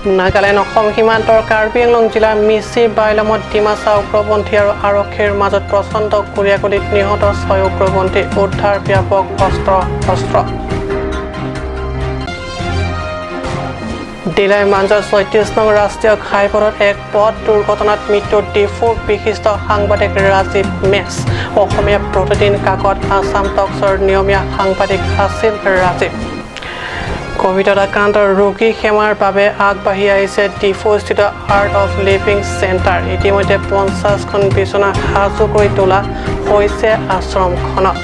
নাগালেণ্ড অসম সীমান্তৰ কাৰ্বি আংলং জিলাৰ মিছি বাইলমত ডিমাচা উগ্ৰপন্থী আৰু আৰক্ষীৰ মাজত প্ৰচণ্ড গুলীয়াগুলীত নিহত 6 উগ্ৰপন্থী, উদ্ধাৰ ব্যাপক অস্ত্ৰ শস্ত্ৰ। ডিলাই মাঞ্জাৰ 36 নং ৰাষ্ট্ৰীয় ঘাইপথত এক পথ দুৰ্ঘটনাত মৃত্যু ডিফুৰ বিশিষ্ট সাংবাদিক ৰাজীৱ মেচ। অসমীয়া প্ৰতিদিন কাকত আছাম টক্সৰ নিয়মীয়া সাংবাদিক আছিল ৰাজীৱ। কভিডত আক্ৰান্ত ৰোগী সেৱাৰ বাবে আগবাঢ়ি আহিছে ডিফুস্থিত আৰ্ট অফ লিভিং চেণ্টাৰ। ইতিমধ্যে 50খন বিচনা সাজু কৰি তোলা হৈছে আশ্ৰমখনত।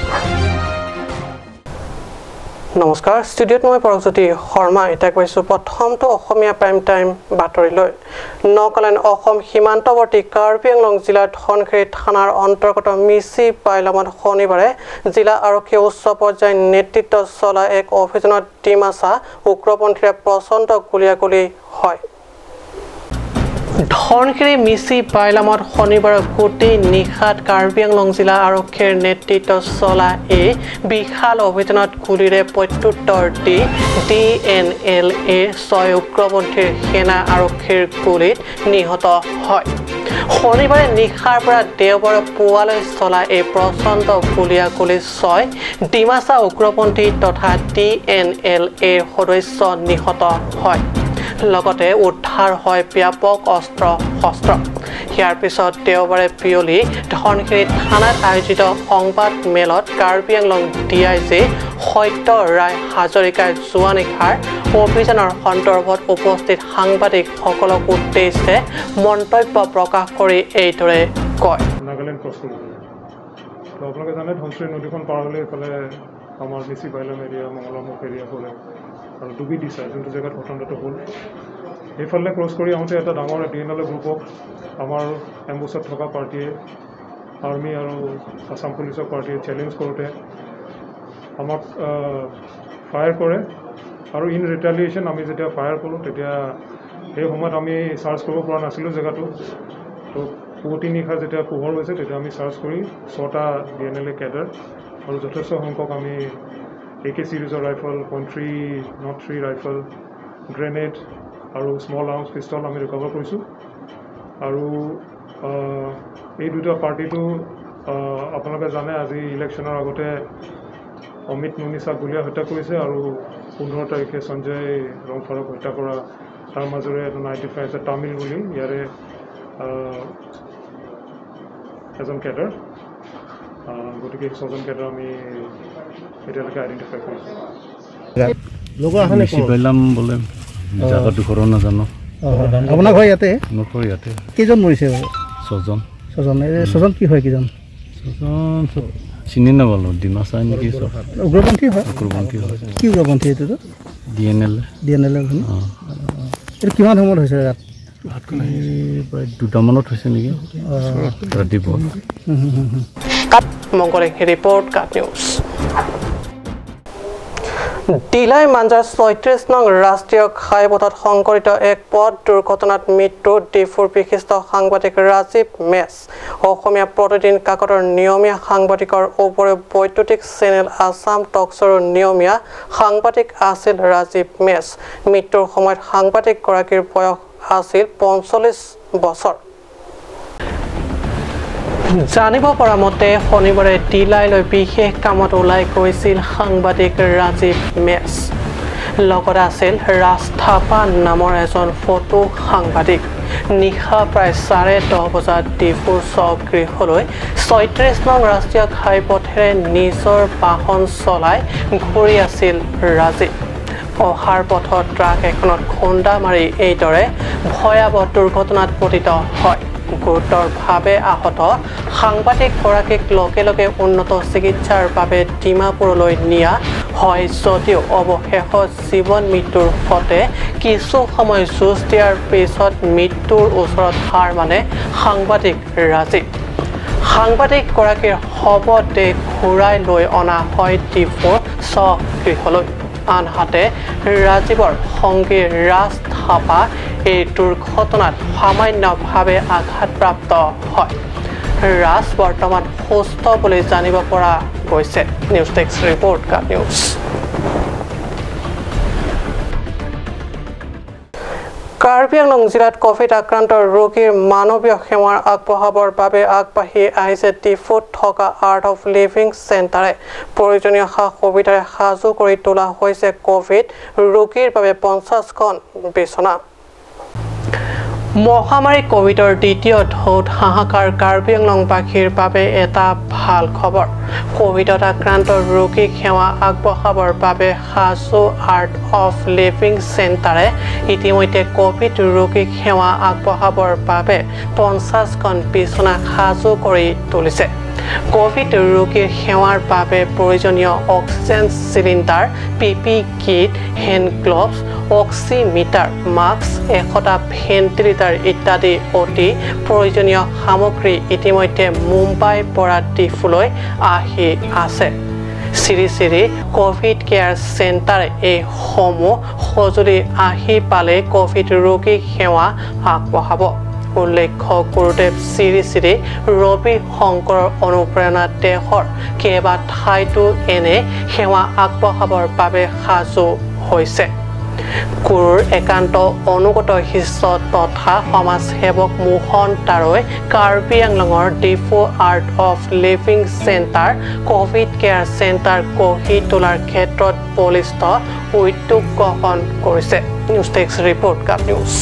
নমস্কাৰ, ষ্টুডিঅ'ত মই পৰকজ্যোতি শৰ্মা। এতিয়া কৈছোঁ প্ৰথমটো অসমীয়া প্ৰাইম টাইম বাতৰিলৈ। নগালেণ্ড অসম সীমান্তৱৰ্তী কাৰ্বি আংলং জিলাৰ ধনশিৰি থানাৰ অন্তৰ্গত মিছি বাইলমত শনিবাৰে জিলা আৰক্ষী উচ্চ পৰ্যায়ৰ নেতৃত্বত চলা এক অভিযানত ডিমাচা উগ্ৰপন্থীৰে প্ৰচণ্ড গুলীয়াগুলী হয়। ধনশিৰি মিছি বাইলামত শনিবাৰৰ গোটেই নিশাত কাৰ্বি আংলং জিলা আৰক্ষীৰ নেতৃত্বত চলা এই বিশাল অভিযানত গুলীৰে প্ৰত্যুত্তৰ দি ডি এন এল এ 6 উগ্ৰপন্থীৰ সেনা আৰক্ষীৰ গুলীত নিহত হয়। শনিবাৰে নিশাৰ পৰা দেওবাৰৰ পুৱালৈ চলা এই প্ৰচণ্ড গুলীয়াগুলীত 6 ডিমাচা উগ্ৰপন্থী তথা ডি এন এল এৰ সদস্য নিহত হয়। লগতে উদ্ধাৰ হয় ব্যাপক অস্ত্ৰ শস্ত্ৰ। ইয়াৰ পিছত দেওবাৰে বিয়লি ধনশিৰি থানাত আয়োজিত সংবাদ মেলত কাৰ্বি আংলং DIG সত্য ৰায় হাজৰিকাই যোৱা নিশাৰ অভিযানৰ সন্দৰ্ভত উপস্থিত সাংবাদিকসকলক উদ্দেশ্যে মন্তব্য প্ৰকাশ কৰি এইদৰে কয়। নাগালেণ্ড ক্ৰছ কৰিব তো আপোনালোকে জানে ধনশিৰি নদীখন পাৰ হ'লে এইফালে আমাৰ মিছি বাইলম এৰিয়া, মঙলামুখ এৰিয়া পৰে আৰু ডুবি দিছা যোনটো জেগাত ঘটনাটো হ'ল সেইফালে ক্ৰছ কৰি আহোঁতে এটা ডাঙৰ ডি এন এল এ গ্ৰুপক আমাৰ এম্বুছত থকা পাৰ্টীয়ে আৰ্মি আৰু আছাম পুলিচৰ পাৰ্টীয়ে চেলেঞ্জ কৰোঁতে আমাক ফায়াৰ কৰে আৰু ইন ৰিটেলিয়েশ্যন আমি যেতিয়া ফায়াৰ কৰোঁ তেতিয়া সেই সময়ত আমি চাৰ্চ কৰিব পৰা নাছিলোঁ জেগাটো। তো পুৱতি নিশা যেতিয়া পোহৰ হৈছে তেতিয়া আমি চাৰ্চ কৰি 6টা D N L A cadre আৰু যথেষ্ট সংখ্যক আমি এ কে চিৰিজৰ ৰাইফল, 0.303 ৰাইফল, গ্ৰেনেড আৰু স্মল আৰ্মছ পিষ্টল আমি ৰিকভাৰ কৰিছোঁ। আৰু এই দুটা পাৰ্টিটো আপোনালোকে জানে আজি ইলেকশ্যনৰ আগতে অমিত নুনিচাক গুলীয়াই হত্যা কৰিছে আৰু 15 তাৰিখে সঞ্জয় ৰংফাৰক হত্যা কৰা তাৰ মাজৰে এজন আইডেণ্টিফাই হৈছে তামিল বুলি ইয়াৰে এজন কেডাৰ। গতিকে 6জন কেডাৰ আমি এতিয়ালৈকে আইডেণ্টিফাই কৰিছোঁ। বোলে জাগাটো ঘৰৰ নাজানো। আপোনাৰ ঘৰ ইয়াতে? মোৰ ঘৰ ইয়াতে। কেইজন মৰিছে? 6জন। 6জন। এই 6জন কি হয়? কেইজন? 6জন চব চিনি নাপালোঁ, ডিমাচা নেকি চব। উগ্ৰপন্থী হয়? উগ্ৰপন্থী হয়। কি উগ্ৰপন্থী এইটোতো? D N L. D N L. এইটো কিমান সময়ত হৈছে? ৰাত প্ৰায় 2টামানত হৈছে নেকি ৰাতিপুৱা। মংগলে ৰিপৰ্ট, কাট নিউজ। ডিলাই মাঞ্জাৰ 36 নং ৰাষ্ট্ৰীয় ঘাইপথত সংঘটিত এক পথ দুৰ্ঘটনাত মৃত্যু ডিফুৰ বিশিষ্ট সাংবাদিক ৰাজীৱ মেচ। অসমীয়া প্ৰতিদিন কাকতৰ নিয়মীয়া সাংবাদিকৰ উপৰিও বৈদ্যুতিক চেনেল আছাম টক্সৰো নিয়মীয়া সাংবাদিক আছিল ৰাজীৱ মেচ। মৃত্যুৰ সময়ত সাংবাদিকগৰাকীৰ বয়স আছিল 45 বছৰ। জানিব পৰা মতে শনিবাৰে ডিলাইলৈ বিশেষ কামত ওলাই গৈছিল সাংবাদিক ৰাজীৱ মেচ। লগত আছিল ৰাজ থাপা নামৰ এজন ফটো সাংবাদিক। নিশা প্ৰায় 10:30 বজাত ডিফুৰ স্বগৃহলৈ 36 নং ৰাষ্ট্ৰীয় ঘাইপথেৰে নিজৰ বাহন চলাই ঘূৰি আছিল ৰাজীৱ। অহাৰ পথত ট্ৰাক এখনত খুন্দা মাৰি এইদৰে ভয়াৱহ দুৰ্ঘটনাত পতিত হয়। গুৰুতৰভাৱে আহত সাংবাদিকগৰাকীক লগে লগে উন্নত চিকিৎসাৰ বাবে ডিমাপুৰলৈ নিয়া হয় যদিও অৱশেষত জীৱন মৃত্যুৰ সৈতে কিছু সময় যুঁজ দিয়াৰ পিছত মৃত্যুৰ ওচৰত হাৰ মানে সাংবাদিক ৰাজীৱ। সাংবাদিকগৰাকীৰ শৱদেহ ঘূৰাই লৈ অনা হয় ডিফুৰ স্বগৃহলৈ। আনহাতে ৰাজীৱৰ সংগী ৰাজ থাপা এই দুৰ্ঘটনাত সামান্যভাৱে আঘাতপ্ৰাপ্ত হয়। ৰাজ বৰ্তমান সুস্থ বুলি জানিব পৰা গৈছে। নিউজ ডেস্ক ৰিপৰ্ট, কাট নিউজ। কাৰ্বি আংলং জিলাত কোভিড আক্ৰান্ত ৰোগীৰ মানৱীয় সেৱা আগবঢ়াবৰ বাবে আগবাঢ়ি আহিছে ডিফুত থকা আৰ্ট অফ লিভিং চেণ্টাৰে। প্ৰয়োজনীয় সা সুবিধাৰে সাজু কৰি তোলা হৈছে কোভিড ৰোগীৰ বাবে 50খন বিচনা। মহামাৰী কোভিডৰ দ্বিতীয় ঢৌত হাহাকাৰ কাৰ্বি আংলংবাসীৰ বাবে এটা ভাল খবৰ। কোভিডত আক্ৰান্ত ৰোগীক সেৱা আগবঢ়াবৰ বাবে সাজু আৰ্ট অফ লিভিং চেণ্টাৰে ইতিমধ্যে কোভিড ৰোগীক সেৱা আগবঢ়াবৰ বাবে 50খন বিচনা সাজু কৰি তুলিছে। কোভিড ৰোগীৰ সেৱাৰ বাবে প্ৰয়োজনীয় oxygen cylinder, P P kit, hand gloves, oximeter, mask, 100টা ventilator ইত্যাদি অতি প্ৰয়োজনীয় সামগ্ৰী ইতিমধ্যে মুম্বাইৰ পৰা ডিফুলৈ আহি আছে। শ্ৰী শ্ৰী কোভিড কেয়াৰ চেণ্টাৰে এইসমূহ সঁজুলি আহি পালে কোভিড ৰোগীক সেৱা আগবঢ়াব। উল্লেখ্য, গুৰুদেৱ শ্ৰী শ্ৰী ৰবি শংকৰৰ অনুপ্ৰেৰণাত দেশৰ কেইবা ঠাইতো এনে সেৱা আগবঢ়াবৰ বাবে সাজু হৈছে। গুৰুৰ একান্ত অনুগত শিষ্য তথা সমাজসেৱক মোহন তাৰৈ কাৰ্বি আংলঙৰ Diphu art of living centre covid care centre গঢ়ি তোলাৰ ক্ষেত্ৰত বলিষ্ঠ উদ্যোগ গ্ৰহণ কৰিছে। News desk report, Cup news.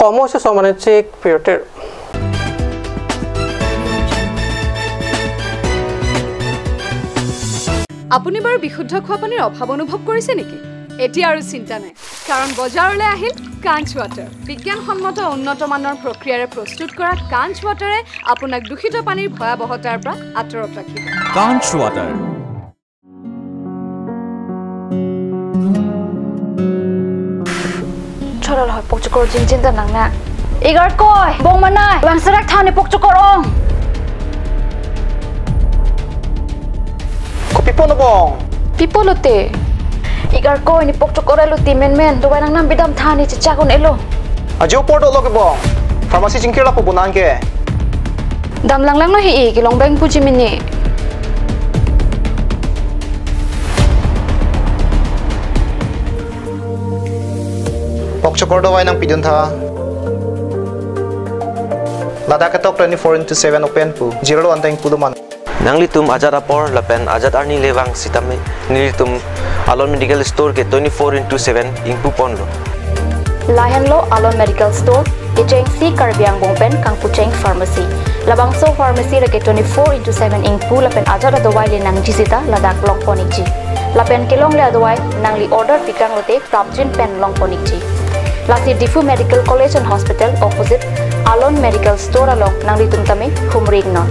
সমস্যা সমানুচিক বিৰতিৰ। আপুনি বাৰু বিশুদ্ধ খোৱা পানীৰ অভাৱ অনুভৱ কৰিছে নেকি? এতিয়া আৰু চিন্তা নাই, কাৰণ বজাৰলৈ আহিল কাঞ্চ ৱাটাৰ। বিজ্ঞানসন্মত উন্নত মানৰ প্ৰক্ৰিয়াৰে প্ৰস্তুত কৰা কাঞ্চ ৱাটাৰে আপোনাক দূষিত পানীৰ ভয়াৱহতাৰ পৰা আঁতৰত ৰাখিব। কাঞ্চ water. Pokchukor jin jin da nang na igar koi bong manai bang sarak thani pokchukor ong ko pipo no bong pipo lote igar koi ni pokchukor elo ti men men do nang nam bidam thani chicha kon elo ajo porto lo ke bong pharmacy jingkir la po bonan ke dam lang lang no hi ki long bang puji mini Pokchokor dawai nang pidun tha Ladakh tok 24/7 open pu zero anteng puluman nangli tum azad apor lapen azad arni lewang sitame nili tum alon medical store ke 24/7 ingpu ponlo lahen lo alon medical store ke cheng si karbiang bongpen kangpucheng pharmacy labang so pharmacy re ke 24/7 ingpu lapen azad dawai le nang jisita Ladakh long ponik ji lapen kelong le adawai nangli order pikang lote prapjin pen long ponik ji Lasi Difu Medical College and Hospital opposite Alon Medical Store along Nangli Tumtame Humrig non.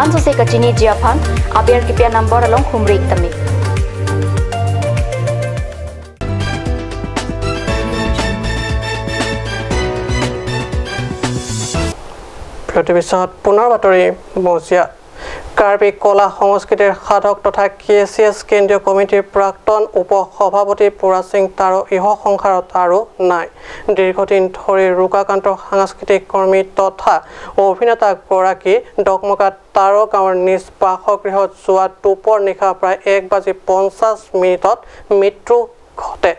Anso se kachini jiaphan aber kipya number along Humrig tame. প্ৰতিবিছত পুনৰ বাতৰি মজিয়া। কাৰ্বি কলা সংস্কৃতিৰ সাধক তথা কে C S কেন্দ্ৰীয় কমিটিৰ প্ৰাক্তন উপ সভাপতি পুৰা সিং তাৰো ইহ সংসাৰত আৰু নাই। দীৰ্ঘদিন ধৰি ৰোগাক্ৰান্ত সাংস্কৃতিক কৰ্মী তথা অভিনেতাগৰাকী ডকমকা তাৰো গাঁৱৰ নিজ বাসগৃহত যোৱা দুপৰ নিশা প্ৰায় 1:50 মৃত্যু ঘটে।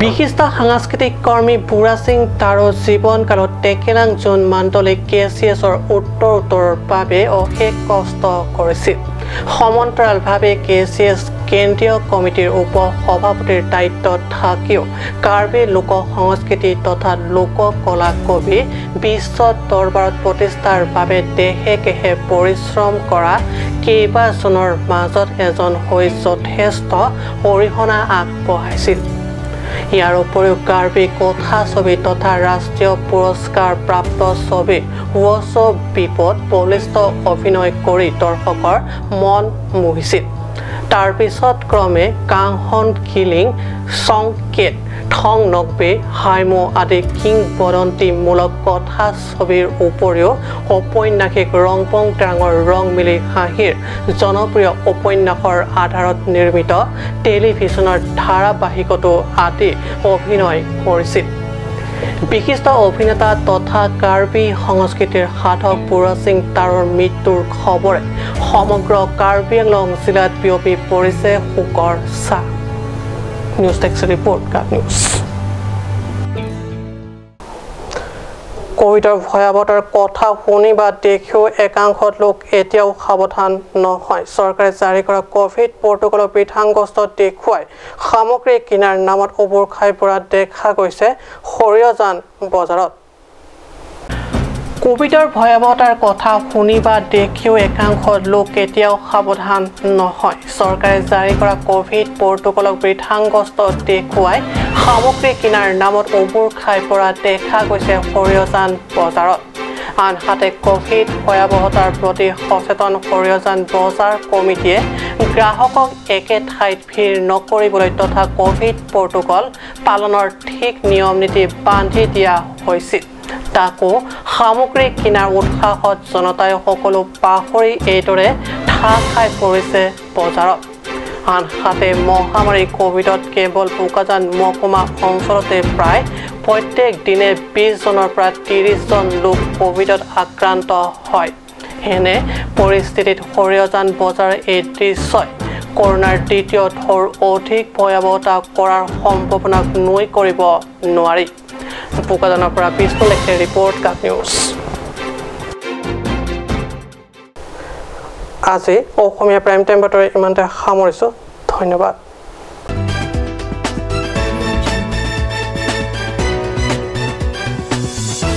বিশিষ্ট সাংস্কৃতিক কৰ্মী বুঢ়া সিং তাৰো জীৱনকালত টেকেলাং জোন মাণ্ডলে কে চি এছৰ উত্তৰ উত্তৰৰ বাবে অশেষ কষ্ট কৰিছিল। সমান্তৰালভাৱে কে চি এছ কেন্দ্ৰীয় কমিটিৰ উপ সভাপতিৰ দায়িত্বত থাকিও কাৰ্বি লোক সংস্কৃতি তথা লোককলা কবি বিশ্ব দৰবাৰত প্ৰতিষ্ঠাৰ বাবে দেহে কেহে পৰিশ্ৰম কৰা কেইবাজনৰ মাজত এজন হৈ যথেষ্ট অৰিহণা আগবঢ়াইছিল। ইয়াৰ উপৰিও কাৰ্বি কথা ছবি তথা ৰাষ্ট্ৰীয় পুৰস্কাৰ প্ৰাপ্ত ছবি ৱচ বিপদ বলিষ্ঠ অভিনয় কৰি দৰ্শকৰ মন মুহিছিল। তাৰপিছত ক্ৰমে কাংহন কিলিং, সংকেত, থং নকবে, হাইমো আদি কিংবদন্তিমূলক কথা ছবিৰ উপৰিও ঔপন্যাসিক ৰংপং টেৰাঙৰ ৰং মিলি হাঁহিৰ জনপ্ৰিয় উপন্যাসৰ আধাৰত নিৰ্মিত টেলিভিছনৰ ধাৰাবাহিকতো আদি অভিনয় কৰিছিল। বিশিষ্ট অভিনেতা তথা কাৰ্বি সংস্কৃতিৰ সাধক বুঢ়া সিং তাৰৰ মৃত্যুৰ খবৰে সমগ্ৰ কাৰ্বি আংলং জিলাত বিয়পি পৰিছে শোকৰ ছাঁ। News desk report, Kaag news. কোভিডৰ ভয়াৱহতাৰ কথা শুনি বা দেখিও একাংশ লোক এতিয়াও সাৱধান নহয়। চৰকাৰে জাৰি কৰা কোভিড প্ৰট'কলৰ বিধাংগস্ত দেখুৱাই সামগ্ৰী কিনাৰ নামত উবুৰ খাই পৰা দেখা গৈছে সৰিয়হজান বজাৰত। কোভিডৰ ভয়াৱহতাৰ কথা শুনি বা দেখিও একাংশ লোক এতিয়াও সাৱধান নহয়। চৰকাৰে জাৰি কৰা কোভিড প্ৰট'কলক বৃথাংগস্ত দেখুৱাই সামগ্ৰী কিনাৰ নামত উবুৰ খাই পৰা দেখা গৈছে সৰিয়হজান বজাৰত। আনহাতে কোভিড ভয়াৱহতাৰ প্ৰতি সচেতন সৰিয়হজান বজাৰ কমিটিয়ে গ্ৰাহকক একে ঠাইত ভিৰ নকৰিবলৈ তথা কোভিড প্ৰট'কল পালনৰ ঠিক নিয়ম নীতি বান্ধি দিয়া হৈছিল। তাকো সামগ্ৰী কিনাৰ উৎসাহত জনতাই সকলো পাহৰি এইদৰে ঠাহ খাই পৰিছে বজাৰত। আনহাতে মহামাৰী কোভিডত কেৱল বোকাজান মহকুমা অঞ্চলতে প্ৰায় প্ৰত্যেক দিনে 20 জনৰ পৰা 30 জন লোক কোভিডত আক্ৰান্ত হয়। এনে পৰিস্থিতিত সৰিয়হজান বজাৰৰ এই দৃশ্যই কৰোণাৰ দ্বিতীয় ঢৌৰ অধিক ভয়াৱহতা কৰাৰ সম্ভাৱনাক নুই কৰিব নোৱাৰি। বোকাজানৰ পৰা বিষ্ণু লেখে ৰিপৰ্ট, কাক নিউজ। আজি অসমীয়া প্ৰাইম টাইম বাতৰি ইমানতে সামৰিছোঁ। ধন্যবাদ।